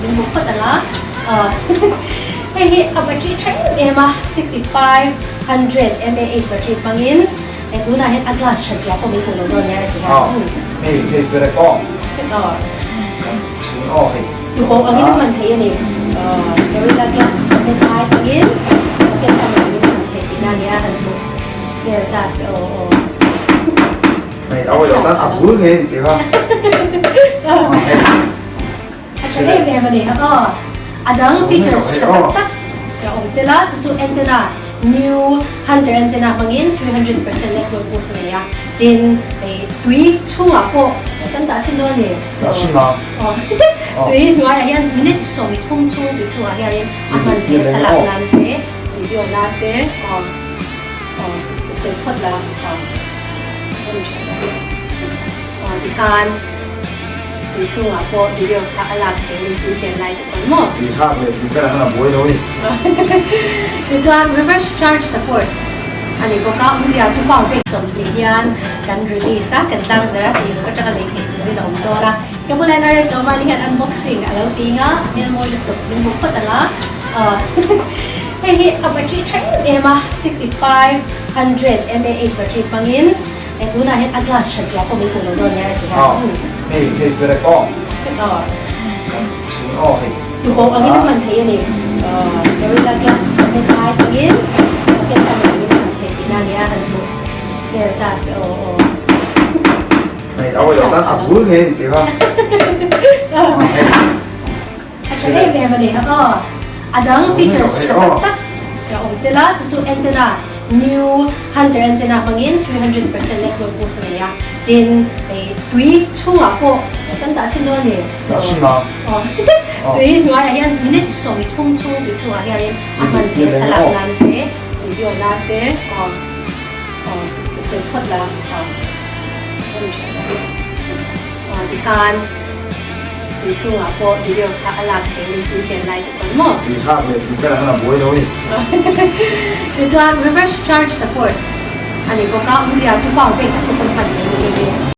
min hmu phawt ang a. Hei hi a battery tha em em a, 6500 mAh battery hmangin e tunah hian a glass that zia pawh min hmuh lo dawn nia a ti a. Hei hei perek aw. Kan chhung aw hei. Tuboh angin a hman theih a ni. Gorilla Glass 7i hmangin pocket a hman angin a hman theih tihna a nia han hmuh vel ta se aw aw. Hei aw lo tan a bul ngei ni tih kha. A tha em em a ni aw. A dang features tha tak tak a awm tel a, chu chu antenna new hunter antenna hmangin 300% network boost a nei a, tin hei tui chhungah pawh kan dah chhin dawn a ni. Dah chhin a. Aw tui hnuaiah hian minute 30 chhung tui chhungah hianin a hman theih a thlalak nan te video nan te aw aw fel phawt la aw aw tikhan. Tui chhungah pawh video kha a lak thei in tui chen lai te pawn maw? Tui thlak leh tui velah khan a buai lo a ni. Tichuan reverse charge support a ni bawk a, awmzia chu power bank 20 hian kan release a, kan tlang zar a tih luk atanga lei theih turin a awm dawn a. Ka bulah hian RS Omani hian unboxing a lo ti nga, a hmel mawi lutuk min hmu phawt ang a. Hei hi a battery tha em em a, 6500 mAh battery hmangin. E tunah hian a glass that zia pawh min hmuh lo dawn nia a ti a. Aw hei hei perek aw. Aw. Kan chhung aw hei. Tuboh angin a hman theih a ni. Aw Gorilla Glass 7i hmangin pocket a hman angin a hman theih tihna a nia han hmuh vel ta se aw aw. Hei aw lo tan a bul ngei ni tih kha. Aw hei. A tha em em a ni. Aw, a dang features tha tak tak a awm tel a, chu chu antenna, new hunter antenna hmangin 300% network boost a nei a, tin hei tui chhungah pawh kan dah chhin dawn a ni. Dah chhin a. Aw, tui hnuaiah hian minute 30 chhung tui chhungah hianin a hman theih a, thlalak nan te, video nan te, aw, aw, fel phawt la, aw, aw tikhan. Tui chhungah pawh video kha a lak thei in tui chen lai te pawn maw? Tui thlak leh tui velah khan a buai lo a ni. Tichuan reverse charge support a ni bawk a, awmzia chu power bank a thawk a hman mai ni nghe nghe.